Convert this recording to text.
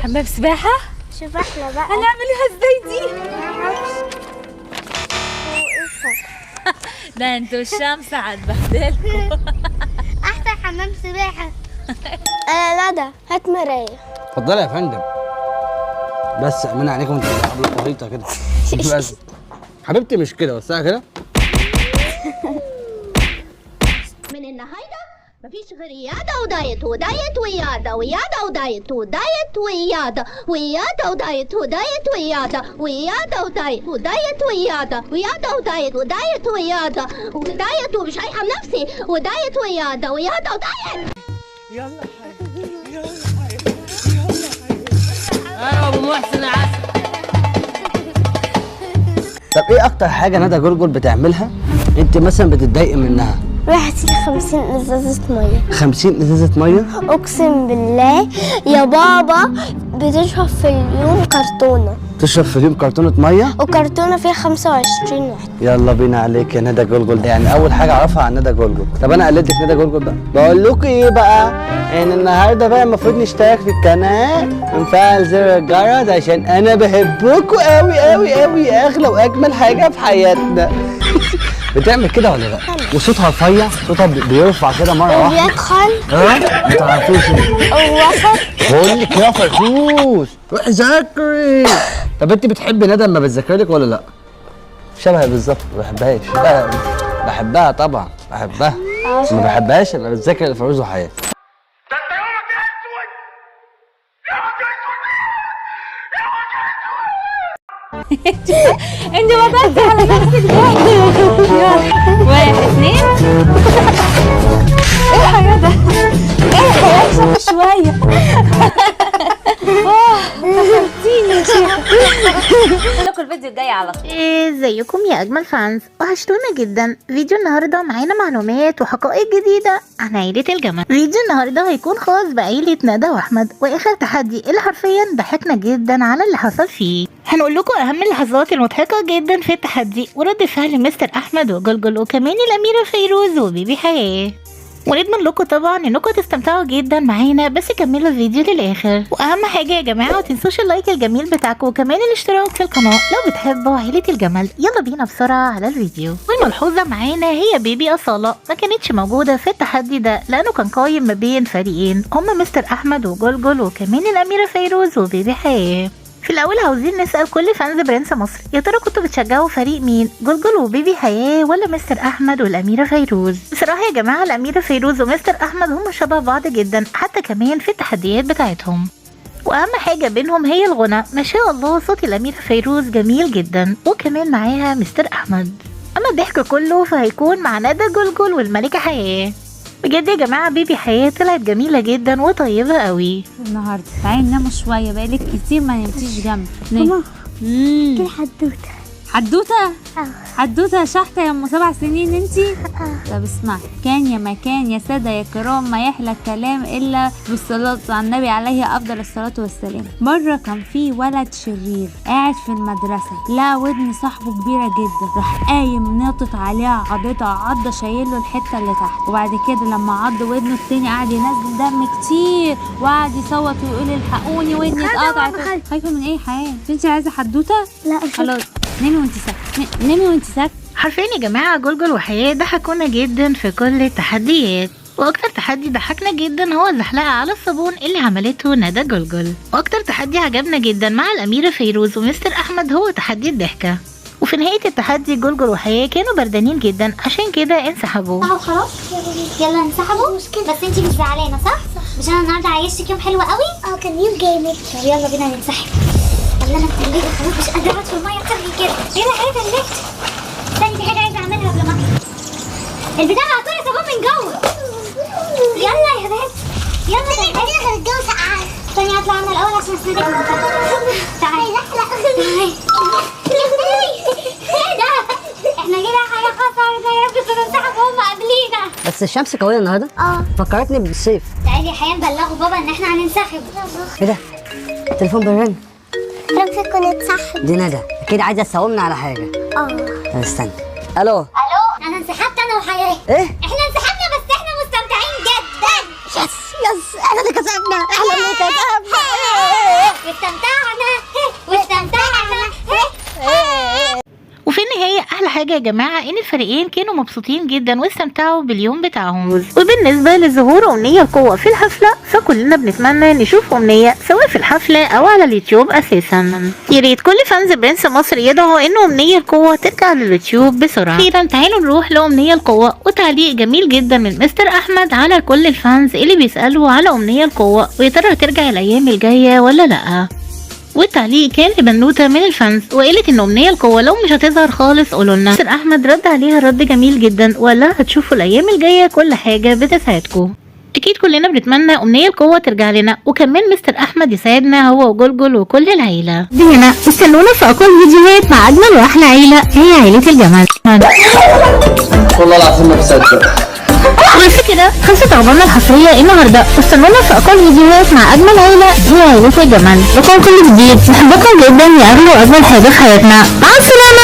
حمام سباحة؟ شوف احنا بقى هنعملها ازاي دي؟ ده انتوا الشمس هتبهدلكوا. احسن حمام سباحة. انا ندى، هات مراية. اتفضلي يا فندم. بس امانه عليكم انتوا قبل الخريطة كده. بس حبيبتي مش كده، بس كده. من النهارده مفيش غير رياضة ودايت ودايت ورياضة ورياضة ودايت ودايت ورياضة ورياضة ودايت ودايت ورياضة ورياضة ودايت ودايت ورياضة ورياضة ودايت ودايت ورياضة ودايت ومش هرحم نفسي ودايت ورياضة ورياضة ودايت. يلا حبيبي يلا حبيبي يلا حبيبي. ايوه ابو محسن عسل. طب ايه اكتر حاجة ندى جرجل بتعملها انت مثلا بتتضايقي منها؟ راح 50 ازازة مية. 50 ازازة مية؟ اقسم بالله يا بابا بتشرب في اليوم كرتونة. تشرب في اليوم كرتونة مية؟ وكرتونة فيها 25 واحدة. يلا بينا عليك يا ندى جلجل. يعني أول حاجة أعرفها عن ندى جلجل. طب أنا قلدت ندى جلجل بقى. بقول لكم إيه بقى؟ إن النهاردة بقى المفروض نشترك في القناة ونفعل زر الجرس عشان أنا بحبكم أوي أوي أوي، أغلى وأجمل حاجة في حياتنا. بتعمل كده ولا لا؟ وصوتها رفيع، صوتها بيرفع كده مرة واحدة. وبيدخل ما تعرفوش وسط. بقول لك يا فيروز روحي ذاكري. طب انت بتحبي ندى لما بتذاكر لك ولا لا؟ شبهي بالظبط، ما بحبهاش. بحبها طبعا، بحبها. ما بحبهاش الا بتذاكر لفيروز وحياتي. ده انت يومك اسود، يومك اسود، يومك اسود. انت وضعتي على نفسك ده. يلا 1 2. ايه الحياة ده؟ ايه الحياة؟ شوية. كسرتيني يا شيخة. لكم الفيديو الجاي على طول. ازيكم يا اجمل فانز، وحشتونا جدا. فيديو النهارده معانا معلومات وحقائق جديدة عن عيله الجمل. فيديو النهارده هيكون خاص بعيله ندى واحمد واخر تحدي اللي حرفيا ضحكنا جدا على اللي حصل فيه. هنقول لكم اهم اللحظات المضحكة جدا في التحدي ورد فعل مستر احمد وجلجل وكمان الاميرة فيروز وبيبي حياة. ونضمن لكم طبعا انكم تستمتعوا جدا معانا، بس كملوا الفيديو للاخر. واهم حاجة يا جماعة ما تنسوش ال like الجميل بتاعكم وكمان الاشتراك في القناة لو بتحبوا عيله الجمل. يلا بينا بسرعة على الفيديو. والملحوظه معانا هي بيبي اصاله ما كانتش موجودة في التحدي ده لانه كان قايم ما بين فريقين هما مستر احمد وجلجل وكمان الاميرة فيروز وبيبي حياة. في الاول عاوزين نسال كل fans برنس مصر، يا ترى كنتوا بتشجعوا فريق مين؟ جلجل وبيبي حياة ولا مستر احمد والاميره فيروز؟ بصراحة يا جماعة الاميرة فيروز ومستر احمد هم شبه بعض جدا حتى كمان في التحديات بتاعتهم، واهم حاجة بينهم هي الغنى. ما شاء الله صوت الاميرة فيروز جميل جدا وكمان معاها مستر احمد. اما الضحك كله فهيكون مع ندى جلجل والملكة حياة. بجد يا جماعة بيبي حياة طلعت جميلة جدا وطيبة قوي. النهارده تعالي نناموا شوية، بقالك كتير ما نمتيش جنبي. ماما دي حدوتة. حدوتة؟ حدوتة شحته يا ام 7 سنين انتي؟ طب اسمعي، كان يا مكان يا ساده يا كرام ما يحلى الكلام الا بالصلاة على النبي عليه افضل الصلاة والسلام. مرة كان في ولد شرير قاعد في المدرسة، لقى ودن صاحبه كبيرة جدا، راح قايم ناطط عليها عضتها عضه شايل له الحتة اللي تحت. وبعد كده لما عض ودنه التاني قعد ينزل دم كتير وقعد يصوت ويقول الحقوني ودني اتقطعت. خايفة من ايه يا حياة؟ انت عايزه حدوتة؟ لا خلاص نامي وانت ساكته، نامي وانت ساكته. حرفيا يا جماعة جلجل وحياه ضحكونا جدا في كل التحديات، واكتر تحدي ضحكنا جدا هو الزحلقه على الصابون اللي عملته ندى جلجل. واكتر تحدي عجبنا جدا مع الاميرة فيروز ومستر احمد هو تحدي الضحكة. وفي نهاية التحدي جلجل وحياه كانوا بردانين جدا عشان كده انسحبوا. خلاص يلا انسحبوا. بس انتي مش زعلانة صح؟ مش انا النهارده عايشتك يوم حلو قوي؟ كان يوم جامد. طب يلا بينا ننسحب. يلا انا اتلجت خلاص مش قادرة اقعد في المية اكتر من كده. يلا يا حبيبتي اتلجت. استني في حاجة عايزه اعملها قبل ما اطلع. البتاع على طول صابون من جوه. يلا يا بنت يلا. غير الجو ساقع. استني اطلع انا الاول عشان اسندك من تحت. تعالي. لا لا تعالي. ايه ده؟ احنا كده حاجة خسرنا يا رب كنا انسحبوا هم قبلينا. بس الشمس قوية النهارده. فكرتني بالصيف. تعالي يا حياة نبلغوا بابا ان احنا هننسحب. ايه ده؟ التليفون بيرن. رب كنا نتسحب. دي ندى اكيد عايزه تساومنا على حاجة. طب استنى. الو الو، انا انسحبت انا وحياه. ايه؟ احنا انسحبنا بس احنا مستمتعين جدا. yes yes، احنا اللي كسبنا، احنا اللي كسبنا. حاجة يا جماعة ان الفريقين كانوا مبسوطين جدا واستمتعوا باليوم بتاعهم. وبالنسبة لظهور امنية القوة في الحفلة، فكلنا بنتمنى نشوف امنية سواء في الحفلة او على اليوتيوب اساسا. يا ريت كل fans برنس مصر يدعوا ان امنية القوة ترجع لليوتيوب بسرعة. اخيرا تعالوا نروح لامنيه القوة، وتعليق جميل جدا من مستر احمد على كل ال fans اللي بيسالوا على امنية القوة ويا ترى هترجع الايام الجاية ولا لا. والتعليق كان لبنوته من ال fans وقالت ان امنية القوة لو مش هتظهر خالص قولوا لنا. مستر احمد رد عليها رد جميل جدا وقال لها هتشوفوا الايام الجاية كل حاجة بتساعدكم. اكيد كلنا بنتمنى امنية القوة ترجع لنا، وكمان مستر احمد يساعدنا هو وجلجل وكل العيلة. دي هنا استنونا في اقوى الفيديوهات مع اجمل واحلى عيله هي عيله الجمل. والله العظيم ما بصدق. بس كده خلصت اخبارنا الحصريه النهارده، استنونا في اقوى الفيديوهات مع اجمل عيله هي عيله الجمل. لكم كل جديد، بحبكم جدا يا اغلى واجمل حاجة في حياتنا. مع السلامة.